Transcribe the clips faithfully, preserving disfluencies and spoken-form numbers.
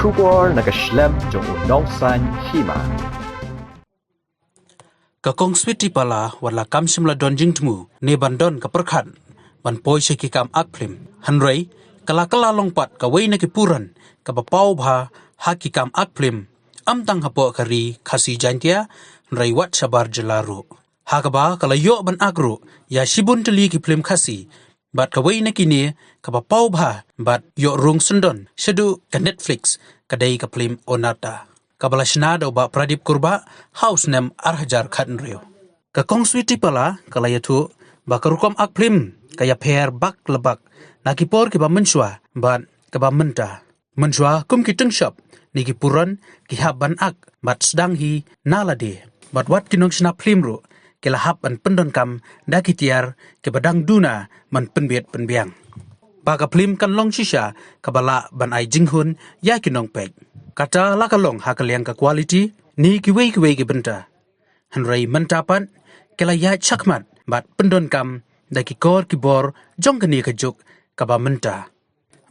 Khubor na ka shlem jong u nongsan hima. Ka Kong Sweety Pala wat la kam shym la don jingthmu ne ban don ka pyrkhat ban poi sha ki kam ak phlim. Hynrei ka la kylla long pat kawei na ki puran kaba paw bha ha ki kam ak phlim, ym tang hapoh ka ri Khasi Jaintia, hynrei wat shabar jylla ruh. Ha kaba ka la ïoh ban ak ruh ïa shibun tylli ki phlim Khasi, bad kawei na kine kaba paw bha bad ïoh rung syndon shaduh ka Netflix, ka dei ka phlim Onata, kaba la shna da u Bah Pradip Kurbah ha u snem ar hajar khathynriew. Ka Kong Sweety Pala ka la ïathuh ba ka rukom ak phlim ka ïapher bak la bak na ki por kiba mynshuwa bad kaba mynta. Mynshuwa kum ki tyngshop ne ki puran ki hap ban ak bad sdang hi na lade, bad wat ki nongshna phlim ruh ki la hap ban pyndonkam da ki tiar kiba dang duna ban pynbit pynbiang, ba ka phlim kan long shisha kaba lah ban ai jinghun ïa ki nongpeit. Kata la ka long ha ka liang ka quality ne kiwei kiwei ki bynta. Hynrei mynta pat ki la ïaid shakhmat bad pyndonkam da ki kor ki bor jong kane ka juk kaba mynta.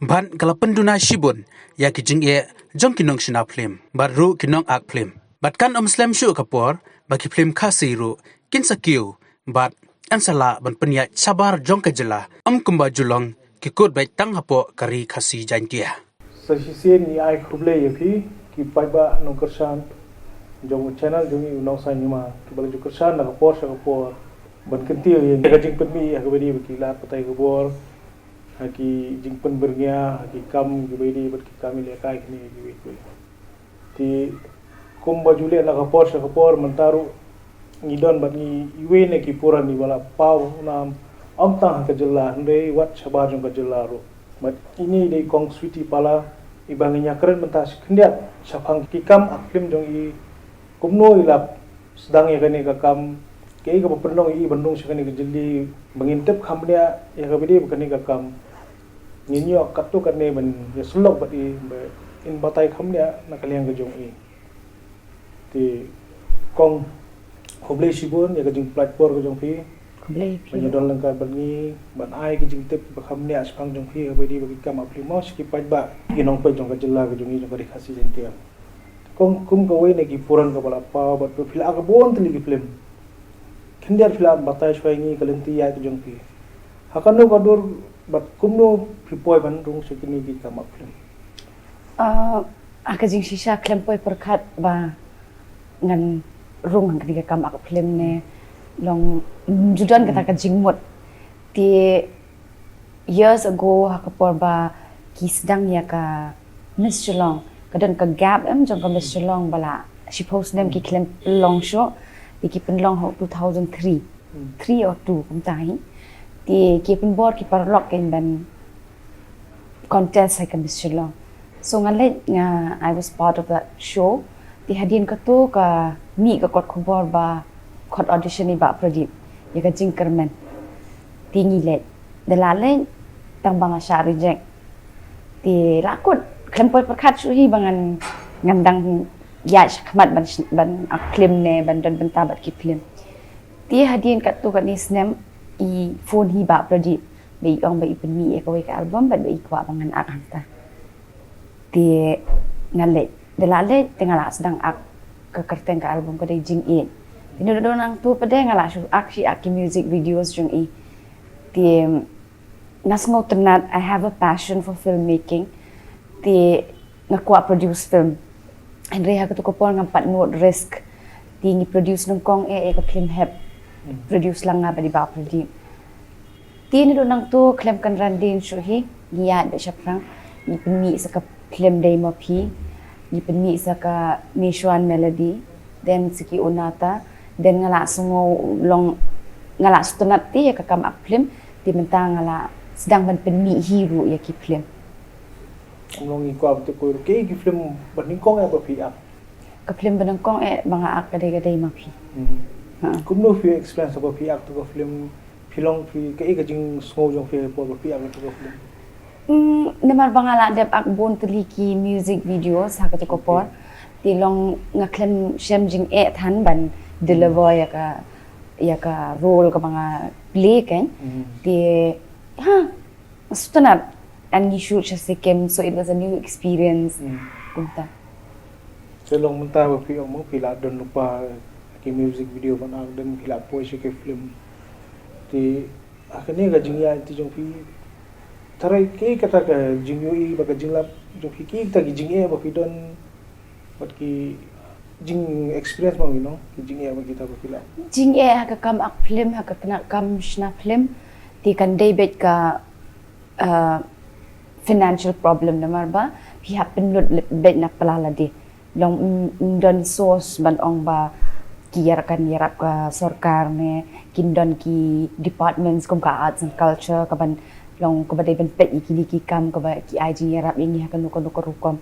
Bad ka la pynduna shibun ïa ki jingeh jong ki nongshna phlim bad ruh ki nong ak phlim. Bad kan ym slem shuh ka por ba ki phlim Khasi ruh kin sa kiew bad yn sa lah ban pynïaid shabar jong ka jylla, ym kumba ju long ki kut beit tang hapoh ka ri Khasi Jaintia. Sa shisien ngi ai khublei ïa phi ki paidbah nongkyrshan jong u channel jong ngi u Nongsan Hima, kiba la ju kyrshan na ka por sha ka por ban kyntiew ïa ka jingpynmih ïa kaba ïadei bad ki lad batai khubor, ha ki jingpynbyrngia ha ki kam kiba ïadei bad ki kam ïalehkai kine kiwei kiwei. Te kumba ju leh na ka por sha ka por, mynta ruh ngi don bad ngi iwei na ki puran iba la paw nam, ym tang ha ka jylla hynrei wat shabar jong ka jylla ruh. Bad ine i dei Kong Sweety Pala iba ngin ïa kren mynta shi khyndiat shaphang ki kam ak phlim jong i, kumno i la sdang ïa kane ka kam, kaei kaba pynlong ïa i ban rung sha kane ka jylli, ba ngin tip kham bniah ïa kaba ïadei bad kane ka kam. Ngin ïoh katto katne ban ïasyllok bad i ba in batai kham bniah na ka liang ka jong i. Te Kong, khublei shibun ïa ka jingpynlait por ka jong phi. Khublei phi. Ban ïa don lang ka bad ngi ban ai ka jingtip ba kham bniah shaphang jong phi kaba ïadei bad ki kam ak phlim mo sha ki paidbah, ki nongpeit jong ka jylla ka jong ngi jong ka ri Khasi Jaintia. Kong, kum kawei na ki puran kaba la paw bad phi la ak bun tylli ki phlim. Khyndiat phi la batai shuwa ïa ngi ka lynti ïaid ka jong phi. Ha kano ka dur bad kumno phi poi ban rung sha kine ki kam ak phlim? Ah, ha ka jingshisha khlem poi pyrkhat ba ngan rung ha kane ka kam ak phlim ne long, mm, ju don kata ka jingmut. Te years ago ha ka por ba ki sdang ïa ka Miss Shillong, ka don ka gap em jong ka Miss Shillong ba la shiphew snem ki khlem pynlong shuh, te ki pynlong ha two thousand three, three or two kumta hi. Te ki pynbor ki paralok kein ban contest ha ka Miss Shillong. So nga leit, nga, I was part of that show. Te hadien kato ka mih ka kot khubor ba khot audition i Bah Pradip ïa ka jingkyrmen. Te ngi leit, da la leit tang ba nga shah reject. Te la kut, khlem poi pyrkhat shuh hi ba ngan, ngan dang ïaid shakhmat ban, ban ak phlim ne ban don bynta bad ki phlim. Te hadien katto katne snem i phone hi Bah Pradip ba i ong ba i pynmih ïa kawei ka album bad ba i kwah ba ngan ak hangta. Te nga leit, da la leit te nga la sdang ak ka kyrteng ka album ka dei Jingïeit. Te naduh nangto pat de nga la shu ak shi ak ki music videos jong i. Te nga sngewtynnat, I have a passion for filmmaking. Te nga kwah produce film. Hynrei ha kato ka por ngam pat nud risk. Te ngi produce nyngkong eh ïa ka phlim Hep. Produce lang nga bad i Bah Pradip. Te naduh nangto khlem kynran dien shuh hi, ngi ïaid beit shaphrang, ngi pynmih sa ka phlim Dei Ma Phi, ngi pynmih sa ka Mishwan Melody, then sa ki Onata, then nga la sngew long, nga la sngewtynnat te ïa ka kam ak phlim, te mynta nga la sdang ban pynmih hi ruh ïa ki phlim. Ym long i kwah ban tip ko ki, ki phlim ba nyngkong eh ba phi ak. Ka phlim ba nyngkong eh ba nga ak ka dei ka Dei Ma Phi. Hmm. Ha. Kumno phi experience ba phi ak to ka phlim, phi long phi, kaei ka jingsngew jong phi ha ka por ba phi ak to ka phlim? Hmm, namar ba nga la dep ak bun tylli ki music videos ha kato ka por. Te long nga khlem shem jingeh than ban deliver ïa ka, ïa ka role kaba nga play kein. Hmm. Te ha, sngewtynnat. and ngi shoot sha Sikkim, so it was a new experience. Hmm. Kumta. Te long mynta ba phi ong mo phi la don lypa ki music video ban ak dem phi la poi sha ki film. Te ha kane ka jingïaid te jong phi, tharai kaei kata ka jingïohi ba ka jinglap jong phi, kaei kata ki jingeh ba phi don, wat ki jing experience mo, you know, ki jingeh ba kita ba phi la. Jingeh ha ka kam ak film, ha ka khynnah kam shna film, te kan dei beit ka, uh, financial problem, namar ba phi hap pynlut beit na pla lade. Long ym, ym don source ban ong ba ki ïarap, kan ïarap ka sorkar ne kin don ki departments kum ka arts and culture kaban long kaba dei ban peit ïa kine ki kam kaba ki ai jingïarap ïa ngi ha kano kano ka rukom.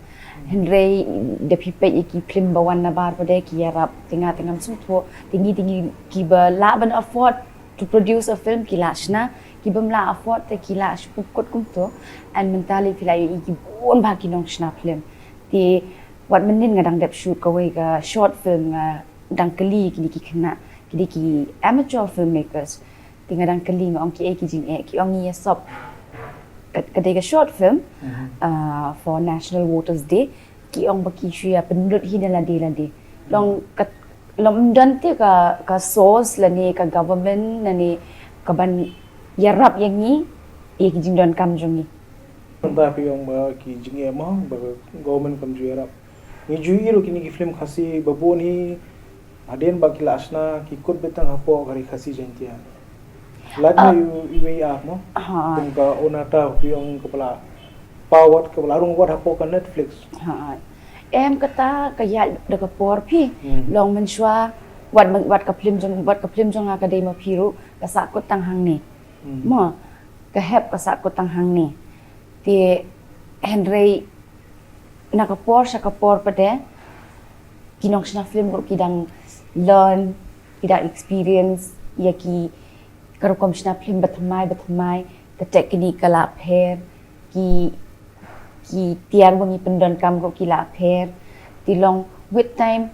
Hynrei da phi peit ïa ki film ba wan nabar pat de ki ïarap, te nga te ngam sngewthuh, te ngi te ngi kiba lah ban afford to produce a film ki lah shna, kibym lah afford te ki lah shu pynkut kumto. And mynta lei phi lah ïohi ki bun bha ki nongshna film. Te wat mynnin nga dang dep shoot kawei ka short film, nga dang kylli kine ki khynnah, kine ki amateur filmmakers. Te nga dang kylli, nga ong kiei ki jingeh, ki ong ngi ïa sop. Ka, ka dei ka short film, uh, for National Voters Day, ki ong ba ki shu ïa pynlut hi na lade lade. Long ka, long ym don te ka, ka source lane ka government lane kaban ïarap ïa ngi ïa ki jingdonkam jong ngi. Mynta phi ong ba ki jingeh mo ba ka government kam ju ïarap. Ngi ju ïohi ruh kine ki film Khasi ba bun hi hadien ba ki la shna ki kut beit tang hapoh ka ri Khasi Jaiñtia. Lait na iwei i ar mo. Kum ka Onata phi ong kaba la paw wat, kaba la rung wat hapoh ka Netflix. Ha. Em kata ka ïaid da ka por phi. Long mynshuwa wat, wat ka film jong, wat ka film jong nga Ka Dei Ma Phi ruh ka sahkut tang hangne. Mo, ka hep ka sahkut tang hangne. Te hynrei na ka por sha ka por pat de ki nongshna film ruh ki dang learn, ki dang experience ïa ki ka rukom shna film ba thymmai ba thymmai, ka technique ka la pher, ki, ki tiar ba ngi pyndonkam ruh ki la pher. Te long with time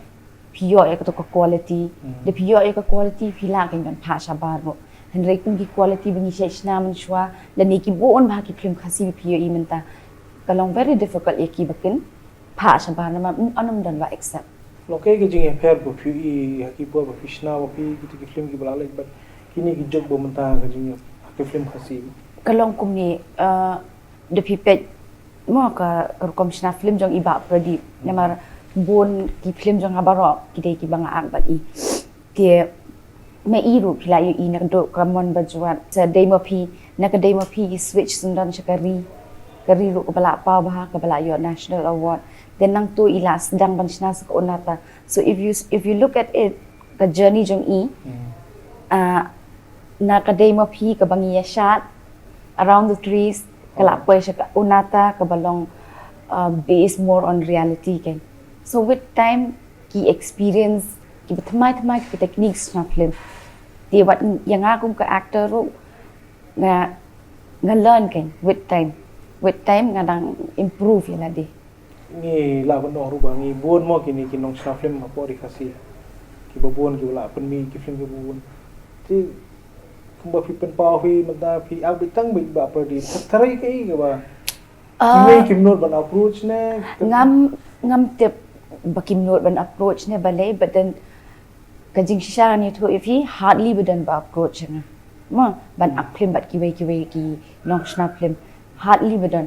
phi ïoh ïa kato ka quality. Da phi ïoh ïa ka quality phi lah kein ban phah shabar ruh. Hynrei kum ki quality ba ngi shait shna mynshuwa lane ki bun bha ki film Khasi ba phi ïohi mynta, ka long very difficult ïa ki ba kin phah shabar namar ym, ym don ba accept. Long kaei ka jingïapher ba phi ïohi ha ki por ba phi shna ba phi, kito ki film kiba la leit bad kine ki juk ba mynta ka jingïa ha ki film Khasi? Ka long kumne, da phi peit mo ka, ka rukom shna film jong i Bah Pradip, namar bun ki film jong nga baroh ki dei kiba nga ak bad i. Te ma i ruh phi la ïohi na ka dei ka mon ba jwat, Ka Dei Ma Phi, na Ka Dei Ma Phi i switch syndon sha ka ri, ka ri ruh kaba la paw bha, kaba la ïoh national award. Te nangta i la sdang ban shna sa ka Onata. So if you, if you look at it, ka journey jong i, ah, na Ka Dei Ma Phi kaba ngi ïa shad, Around the Trees, ka la poi sha ka Onata kaba long, ah, based more on reality kein. So with time ki experience kiba thymmai thymmai, ki techniques shna film. Te wat ïa nga kum ka actor ruh nga, nga learn kein with time. With time nga dang improve ïa lade. Ngi lah ban ong ruh ba ngi bun mo kine ki nongshna film hapoh ri Khasi kiba bun kiba la pynmih ki film kiba bun. Te kumba phi pynpaw hi mynta phi ak beit tang beit Bah Pradip, tharai kaei kaba kiwei kim nud ban approach ne? Ngam, ngam tip ba kim nud ban approach ne balei, but then ka jingshisha ngan ïathuh ïa phi, hardly ba don ba approach ïa nga mo ban ak film bad kiwei kiwei ki nongshna film. Hardly ba don.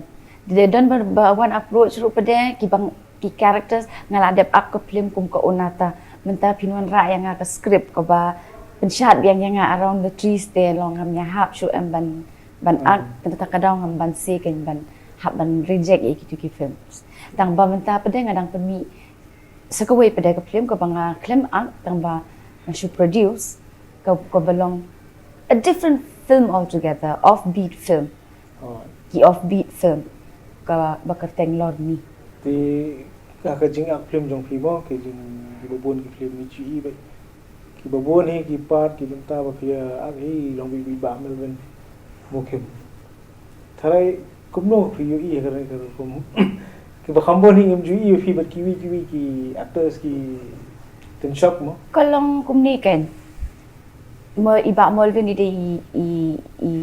Te don ba, ba wan approach ruh pat de kiba, ki characters, nga la dep ak ka film kum ka Onata. Mynta phin wanrah ïa nga ka script kaba pynshad biang ïa nga Around the Trees, te long ngam ïahap shuh em ban, ban ak, kata ka daw ngam banse kein ban hap ban reject ïa kito ki films. Tang ba mynta pat de nga dang pynmih sa kawei pat de ka film kaba nga khlem ak, tang ba nga shu produce, ka, kaba long a different film altogether, offbeat film. Ki offbeat film kaba kyrteng Lorni. Te ka, ka jingak film jong phi mo, ka jing, kiba bun ki film ngi ju i beit, kiba bun hi ki part ki bynta ba phi ak hi long beit beit Bah Melvin Mukim. Tharai kumno phi ïohi ïa ka, ka rukom kiba kham bun hi ngim ju i ïa phi bad kiwei kiwei ki actors ki tynshop mo? Ka long kumne kein. Mo i Bah Melvin i dei i, i, i,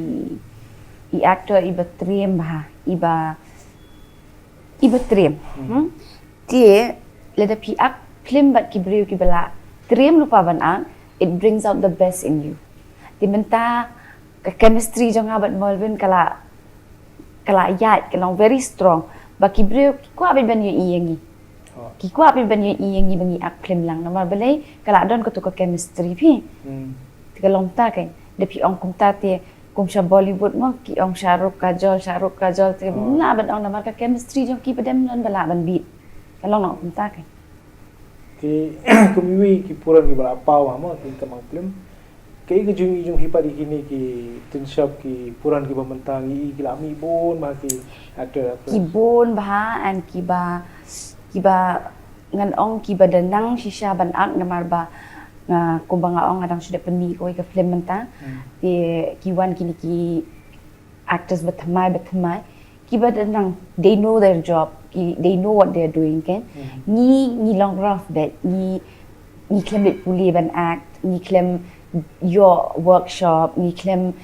i actor iba triem bha, iba iba triem. Hmm. Te lada phi act film bad ki briew kiba la triem lypa ban act, it brings out the best in you. Te mynta ka chemistry jong nga bad Melvin ka la ka la ïaid, ka long very strong. Ba ki briew ki kwah beit ban ïohi ïa ngi. Oh. Ki kwah beit ban ïohi ïa ngi ba ngi act film lang. Namar balei ka la don kato ka chemistry phi. Hmm. Te ka long ta ka, da phi ong kumta te kum sha Bollywood mo, ki ong Shah Rukh Kajol, Shah Rukh Kajol, te, oh, lah ban ong namar ka chemistry jong ki ba dem don ba lah ban beat. Ka long noh kumta ka. Te kum iwei ki puran kiba la paw ha mo ki kamang film. Kaei ka jingim jong phi pat ïa kine ki tynshop ki puran kiba mynta ngi i ki la mih bun bha ki actor, actress. Ki bun bha and kiba kiba ngan ong kiba da nang shisha ban act namar ba nga, kumba nga ong, nga dang shu dep pynmih kawei ka film mynta. Hmm. Te ki wan kine ki actors ba thymmai ba thymmai kiba da nang, they know their job, ki, they know what they're doing, kan? Hmm. Ngi, ngi long rough beit, ngi, ngi khlem leit pule ban act, ngi khlem ïoh workshop, ngi khlem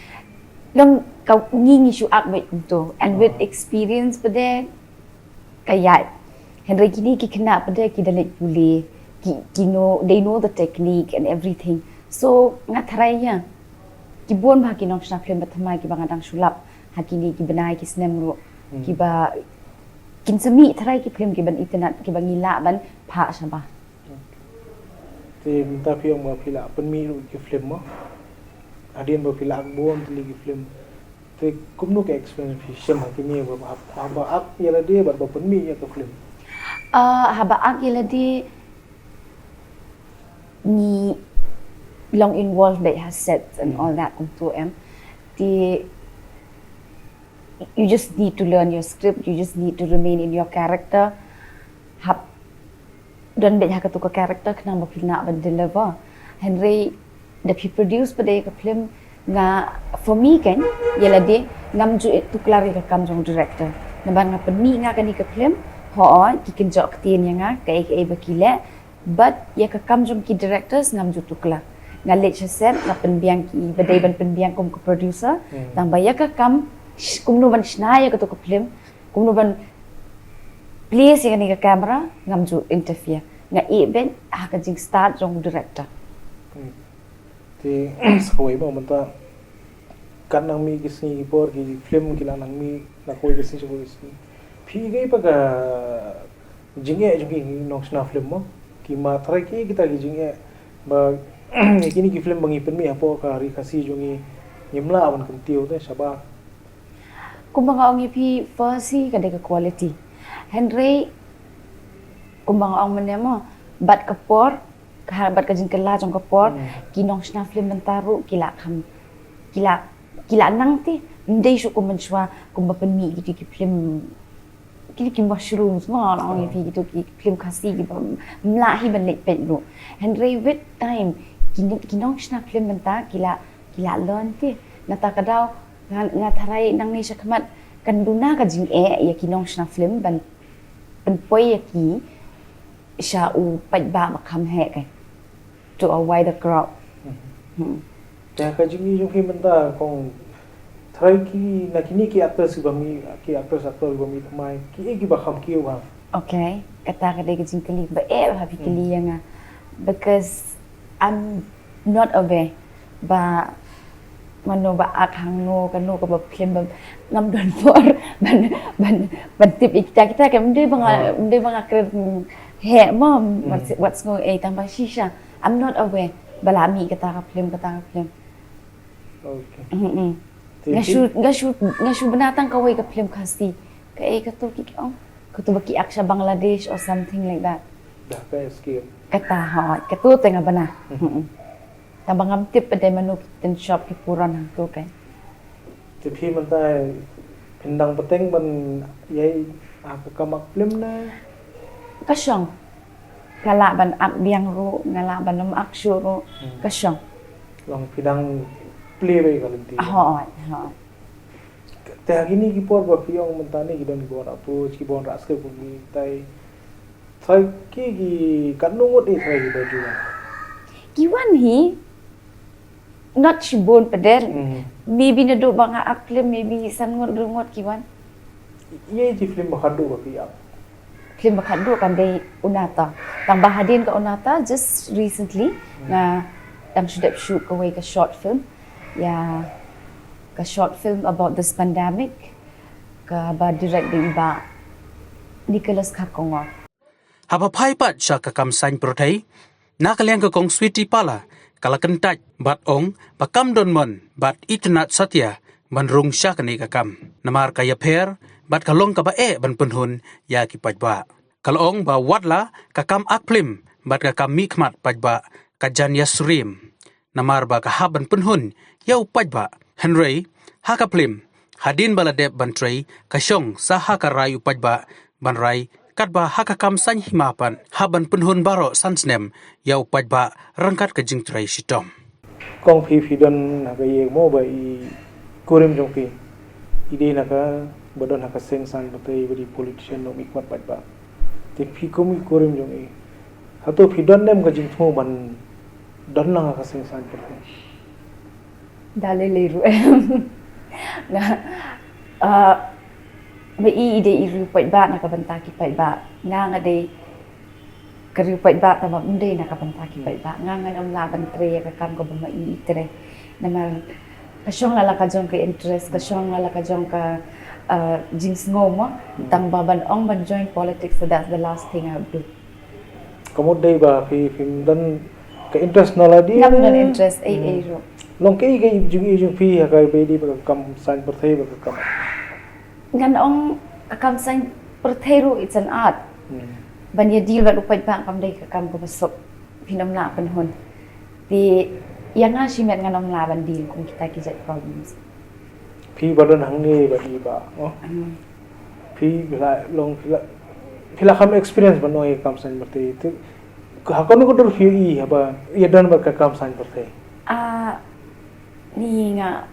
long ka, ngi, ngi shu act beit kumto. And with, ah, experience pat de ka ïaid. Hynrei kine ki khynnah pat de ki da leit pule, ki, ki know, they know the technique and everything. So nga tharai ïa ki bun bha ki nongshna film ba thymmai kiba nga dang shu lap ha kine ki bnai ki snem ruh. Hmm. Kiba kin sa mih tharai ki film kiban itynnad kiba ngi lah ban phah shabar. Te mynta phi ong ba phi la pynmih ruh ki film mo. Hadien ba phi la act bun tylli ki film. Te kumno ka experience phi shem ha kine ba, ba, ba act ïa lade bad ba pynmih ïa ka film? Ah, haba act ïa lade ngi long involved beit ha set and, hmm, all that kumto em. Te you just need to learn your script, you just need to remain in your character. Hap don beit ha kato ka character khnang ba phin lah ban deliver. Hynrei da phi produce pat de ka film, nga, for me kan, ïa lade ngam ju tuklar ïa ka kam jong director. Namar nga pynmih nga kane ka film, hooid ki kynjoh ktien ïa nga kaei kaei ba ki leh, but ïa ka kam jong ki directors ngam ju tuklar. Nga leit sha set, nga pynbiang ki ba dei ban pynbiang kum ka producer. Hmm. Tang ba ïa ka kam sh-, kumno ban shna ïa kato ka film, kumno ban place ïa kane ka camera, ngam ju interfere. Nga ïeh beit ha ka jingstad jong u director. Hmm. Te sa kawei ba mynta kat nang mih ki sngi ki por ki film ki la nang mih na kawei ka sngi sha kawei ka sngi. Phi ïohi pat ka jingeh jong ki nongshna film mo, ki ma tharai ki kita ki jingeh ba kine ki film ba ngi pynmih hapoh ka ri Khasi jong ngi ngim lah ban kyntiew te shabar. Kumba nga ong ïa phi, first hi ka dei ka quality. Hynrei kumba nga ong mynne mo, bad ka por, ka, bad ka jingkylla jong ka por, hmm, ki nongshna film mynta ruh ki la kham, ki la, ki la nang te, ym dei shuh kum mynshuwa, kumba pynmih kito ki film, kito ki mushrooms mo, nga ong ïa phi, kito ki film Khasi kiba ym lah hi ban leit peit ruh. Hynrei with time ki, ki nongshna film mynta ki la, ki la learn te. Nangta ka daw nga, nga tharai nangne shakhmat kan duna ka jingeh ïa ki nongshna film ban pynpoi ïa ki sha u paidbah ba kham heh, kan, to a wider crowd. Mhm. Hmm. Te ka jingim jong phi mynta kong tharai ki na kine ki actors kiba mih, ki actors actor kiba mih thymmai, kiei kiba kham kiew bha? Okay, kata ka dei ka jingkylli ba eh bha phi kylli, hmm, ïa nga. Because I'm not aware ba mano ba act hangno, kano kaba film ba ngam don por ban, ban, ban tip ïa kita, kita ka ym dei ba nga, ah, ym dei ba nga kren heh mo, hmm, what's, what's going, eh, tang ba shisha I'm not aware ba la mih kata ka film, kata ka film. Okay. Mm-mm. Te nga shu, nga shu, nga shu bna tang kawei ka film Khasi. Kaei kato ki ong? Kato ba ki act sha Bangladesh or something like that. Dhaka Escape. Kata, hooid, kato te nga bna. Mm-hmm. Mm-mm. Tang ba ngam tip pat de mano ki tynshop ki puran hangto, kan. Te phi mynta phin dang bteng ban ïai ha ka kam act film ne? Ka shong. Nga lah ban act biang ruh, nga lah ban ym act shuh ruh. Hmm. Ka shong. Long phi dang plie beit ka lynti. Hooid, hooid. Te ha kine ki por ba phi ong mynta ne ki don kiba wan approach, kiba wan rah script kum phi, tai tharai ki, ki katno ngut, eh, tharai kiba ju wan? Ki wan hi. Not shibun pat de. Hmm. Maybe naduh ba nga act film, maybe san ngut, hynriew ngut ki wan. Ïa i film ba khadduh ba phi act? Film ba khadduh kan dei Unata. Tang ba hadien ka Unata, just recently, hmm, nga dang shu dep shoot kawei ka short film. Ïa, ka short film about this pandemic, kaba direct da i Bah Nicholas Kharkongor. Haba phai pat sha ka kam saiñ pyrthei, na ka liang ka Kong Sweety Pala ka la kyntait bad ong ba kam don mon bad itynnad satia ban rung sha kane ka kam, namar ka ïapher bad ka long kaba eh ban pynhun ïa ki paidbah. Ka la ong ba watla ka kam act film bad ka kam mihkhmat paidbah ka jan ïasyriem, namar ba ka hap ban pynhun ïa u paidbah. Hynrei ha ka film, hadien ba la dep ban trei, ka shong sa ha ka rai u paidbah ban rai, katba ha ka kam saiñ hima pat hap ban pynhun baroh san snem ïa u paidbah ryngkat ka jingtrei shitom. Kong, phi, phi don ha ka ïing mo ba i kurim jong phi i dei na kaba don ha ka seng saiñ pyrthei, ba dei politician, nongmihkhmat paidbah? Te phi kum i kurim jong i, hato phi don ne em ka jingthmu ban don lang ha ka seng saiñ pyrthei? Da lei lei ruh em. Nga, ah, ma i i dei i riew paidbah na ka bynta ki paidbah. Nga nga dei ka riew paidbah tang ba ym dei na ka bynta ki, hmm, paidbah. Nga ngan ym lah ban trei ïa ka kam kaba ma i i trei. Namar ka shong la la ka jong ka interest, ka shong la la ka jong ka, ah, jingsngew mo. Hmm. Tang ba ban ong ban join politics, so that's the last thing I would do. Ka mut dei ba phi, phim don ka interest na lade? Ngam don interest ei ei ruh. Long kaei ka jingïohi jong phi ha kaba ïadei bad ka kam saiñ pyrthei bad ka kam? Ngan ong ka kam saiñ pyrthei ruh it's an art. Hmm. Ban ïa deal bad u paidbah kam dei ka kam kaba suk. Phin ym lah pynhun. Te ïa nga shimet ngan ym lah ban deal kum kita ki jait problems. Phi ba don hangne ba i ba, oh. Hmm. Phi la long, phi la, phi la kham experience ban ong ïa ka kam saiñ pyrthei. Te ha kano ka dur phi ïohi haba ïa don bad ka kam saiñ pyrthei? Ah, ni nga,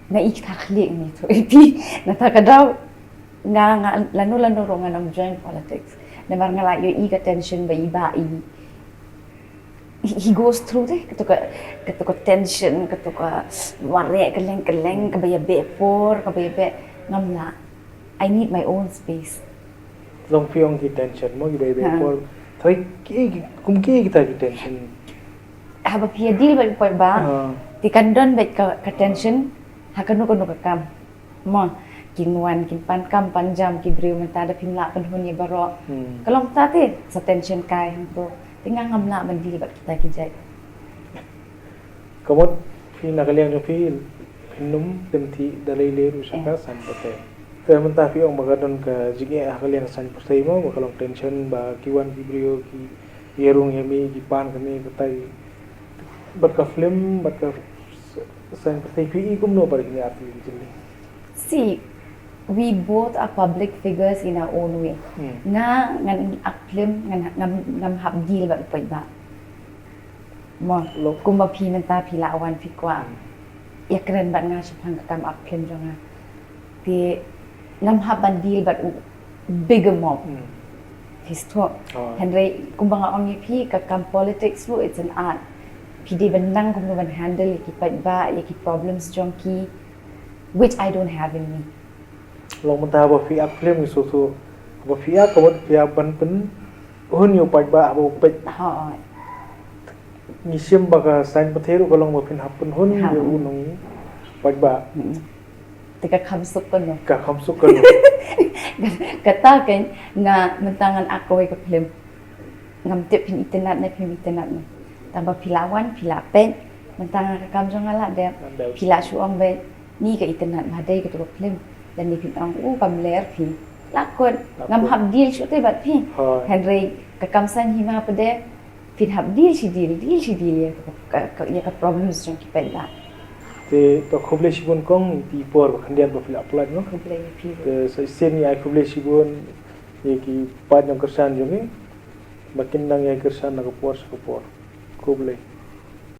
nga i kata khlieh ni tu. Phi, nata ka daw nga, nga lano lano ruh ngan ym join politics. Namar nga la ïohi ka tension ba i ba i he, he goes through te, kato ka, kato ka tension, kato ka mareh kylleng kylleng, kaba ïa beh por, kaba ïa beh, ngam lah. I need my own space. Long phi ong ki tension mo, kiba ïa beh por. Trai ki, ki, kum ki kita ki tension. Haba phi ïa deal bad ki paidbah, te kan don bad ka, ka tension ha kano kano ka kam. Mo, kin wan, kin pan kam pan jam ki briew mynta da phim lah pynhun ïa baroh. Hmm. Ka long ta te, sa tension kai hangto. Te nga ngam lah ban deal bad kita ki jait. Ka mut phi na ka liang jong phi, phin ym tip da lei lei ruh sha ka saiñ pyrthei. Te mynta phi ong ba ka don ka jingeh ha ka liang saiñ pyrthei mo, ba ka long tension, ba ki wan ki briew ki ïa rung ïa mih, ki pan kane katai. Bad ka film, bad ka saiñ pyrthei, phi i kumno bad kine artist jong phi? See, we both are public figures in our own way. Hmm. Nga ngan act film, ngan, ngam, ngam hap deal bad u paidbah. Mo, kumba phi mynta phi la wan phi kwah ïa kren bad nga shaphang ka kam act film jong nga. Te ngam hap ban deal bad u bigger mob. Hmm. Phi sngewthuh. Oh. Hynrei kumba nga ong ïa phi, ka kam politics ruh it's an art. Phi dei ban nang kumno ban handle ïa ki paidbah, ïa ki problems jong ki, which I don't have in me. Long mynta haba phi act film ngi sngewthuh, haba phi act ka mut phi hap ban pynhun ïa u paidbah haba u peit. Hooid. Ngi shim ba ka saiñ pyrthei ruh ka long ba phin hap pynhun ïa u nong paidbah. Hmm. Te ka kham suk kano? Ka kham suk kano? Kata kein nga mynta ngan act kawei ka film. Ngam tip phin itynnad ne phim itynnad ne. Tang ba phi la wan, phi la peit, mynta nga ka kam jong nga la dep. Phi la shu ong ba ni ka itynnad ma dei kato ka film. Lane phin ong u kam ler phi. La kut, ngam hap deal shuh te bad phi. Hooid. Hynrei ka kam saiñ hima pat de phin hap deal shi deal, deal shi deal ïa ka, ka, ka, ïa ka problems jong ki paidbah. Te to khublei shibun kong, ïa ki por ba khyndiat ba phi la pynlait noh. Khublei ïa phi. Te sa shisien ngi ai khublei shibun ïa ki paid nongkyrshan jong ngi. Ba kin nang ïai kyrshan na ka por sha ka por. Khublei.